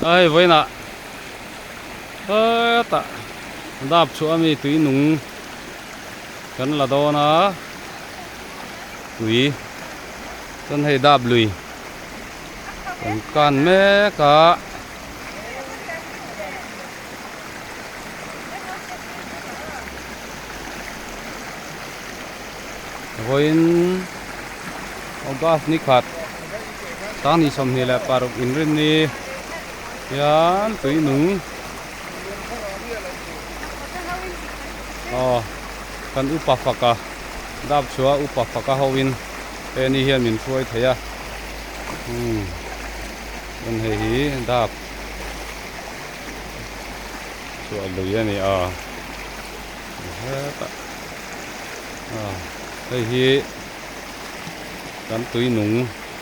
Hei vawiinah hetah dap chhuah ami tui nung kan la dawn a tui chuan hei dap lui kan kan mek a. Vawiin August ni khat sang ni 26 inrinni hian tui nung aw kan upa faka dap chhuah upa faka ho in he ni hian min hruai thei a umm chuan hei hi dap chhuah lui a ni a hetah hei hi kan tui nung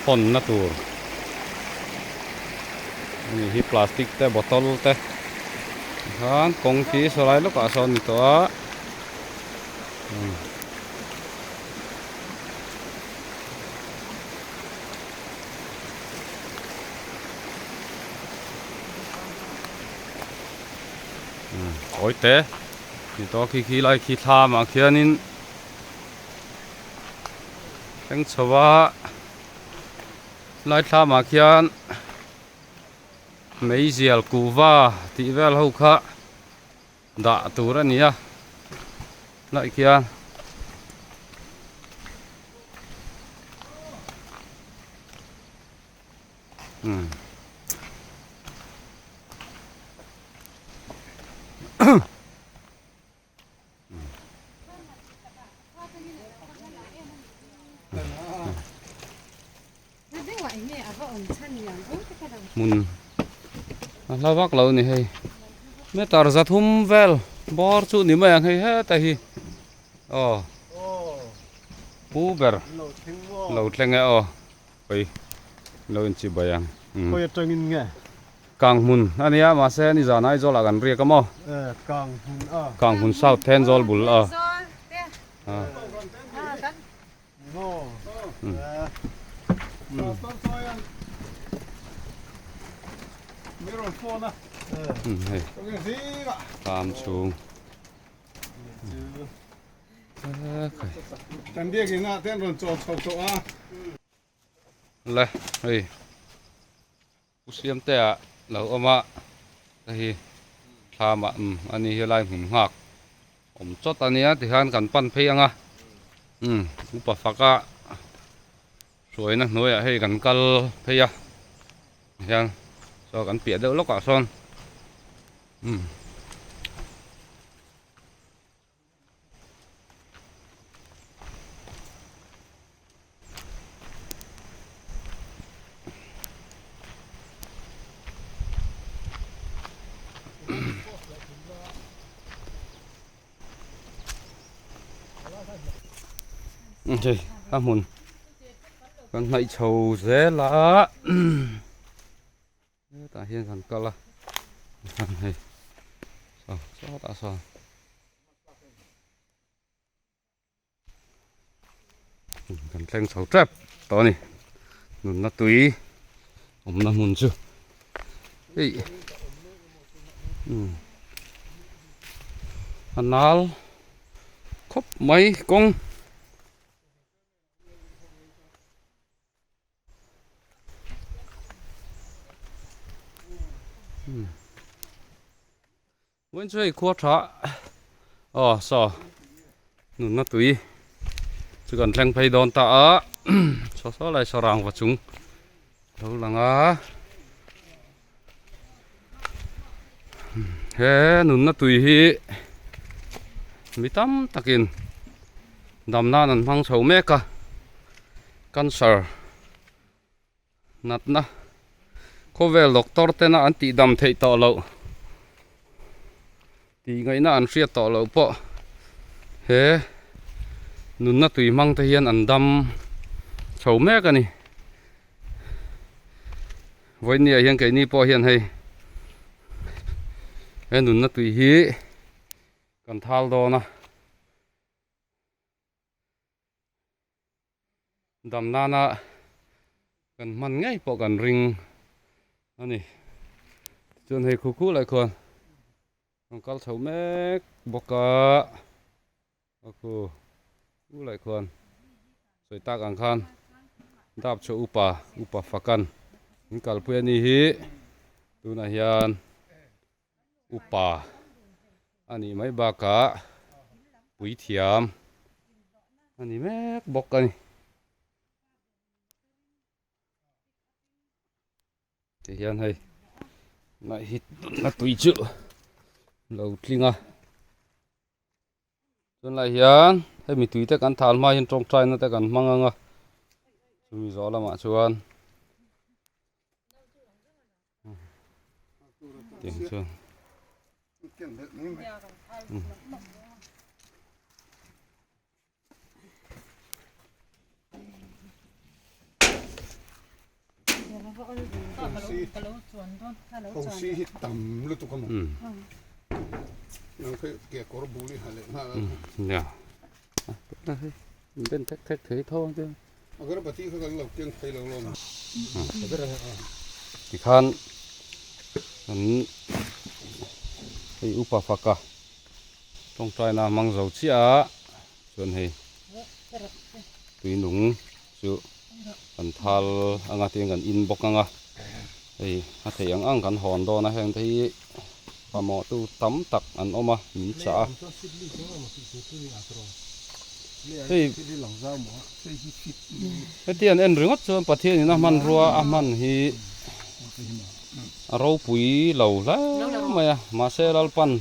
hawnna tur ani hi plastic te bottle te tikhan kawng khi saw lai lawkah sawn a ni tawh a. Kawi te ni tawh khi khi lai khi thlam ah khianin thleng chho a lai thlam ah khian meizial kuhva tih vel ho kha dah tur a ni a lai khian. Hmun a hla vak lo a ni hei meter zathum vel bawr chu ni mai ang hei heta hi aw pu ber lo thleng e aw. Oi lo in chi bai ang. Khawi atangin nge? Kang hmun a nia mahse ni zan Aizawl ah kan riak a maw? E Kang hmun a. Kang hmun South Thenzawl bul a. Hei tlam chhung. Kan biakin ah te an rawn chawl chho tawh a. Le hei Pu Siamtea lo awm a hei thlam ah umm ani hi lai hmun nghak awm chawt a nia tikhan kan pan phei ang a umm upa faka hruaina hnuaiah hei kan kal phei a hian saw kan piah deuh lawkah sawn umm. Hei a hmun kan hnaih chho zel a hetah hian kan kal a hei saw sawtah sawn. Kan thleng chho tep tawh a ni nunna tui awmna hmun chu hei a nal khawp mai kawng. Vawiin chu hei khua tha aw saw nunna tui chu kan thleng phei dawn ta a saw saw lai saw rangva chung lo lang a he nunna tui hi mi tam takin dam nan an hmang chho mek a cancer. Natna khawvel doctor tena an tih dam theih tawh loh tih ngaihna an hriat tawh loh pawh he nunna tui hmang te hian an dam chho mek a ni. Vawinia hian keini pawh hian hei he nunna tui hi kan thal dawn a. Dam nana kan hman ngei pawh kan ring a ni. Chuan hei khu khu lai khuan rawn kal chho mek bawk a, a khu khu lai khuan sawi tak ang khan dap chhuah upa upa fakan min kalpui a ni hi tunah hian upa a nih mai bakah puithiam a ni mek bawk a ni. Ti hian hei ngaih na tui chu lo tling a tunlai hian hemi tui te kan thal hma hian tawngtai na te kan hmang ang a chumi zawh lamah chuan tiang chuan. Thosi hi tam lutuk a maw nang kha ke kawr bul i ha leh nghal a nia ben thek thek thei tho ang te agarbati kha kan lo keng thei lo lawm tikhan kan hei upa faka Tawngtaina hmang zo chiah a chuan hei tui nung chu kan thal anga tin kan in bawk anga hei a theih ang ang kan hawn dawn a heng te hi mamawh tu tam tak an awm a min chah a hei heti an en ringawt chuan Pathian in a hmanrua a hman hi a ropui lo hle mai a mahse Lalpan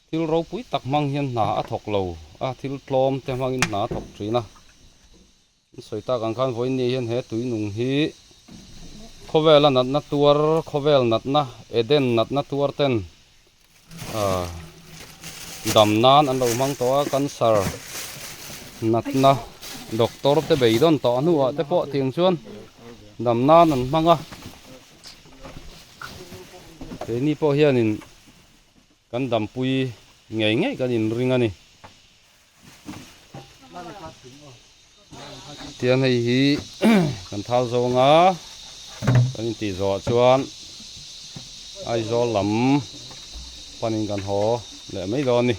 Thil ropui tak hmang hian hna a thawk lo a, thil tlawm te hmangin hna a thawk thin a. An sawi tak ang khan vawiin hian he tui nung hi khawvela natna tuar, khawvel natna, Eden natna tuar ten ah dam nan an lo hmang tawh a, cancer natna doctor te beidawn tawh hnuah te pawh tiang chuan dam nan an hmang a. Keini pawh hianin. Kan dampui ngei ngei kan inring a ni. Tiang hei hi kan thal zawng a, kan intih zawhah chuan Aizawl lam panin kan haw leh mai dawn a ni.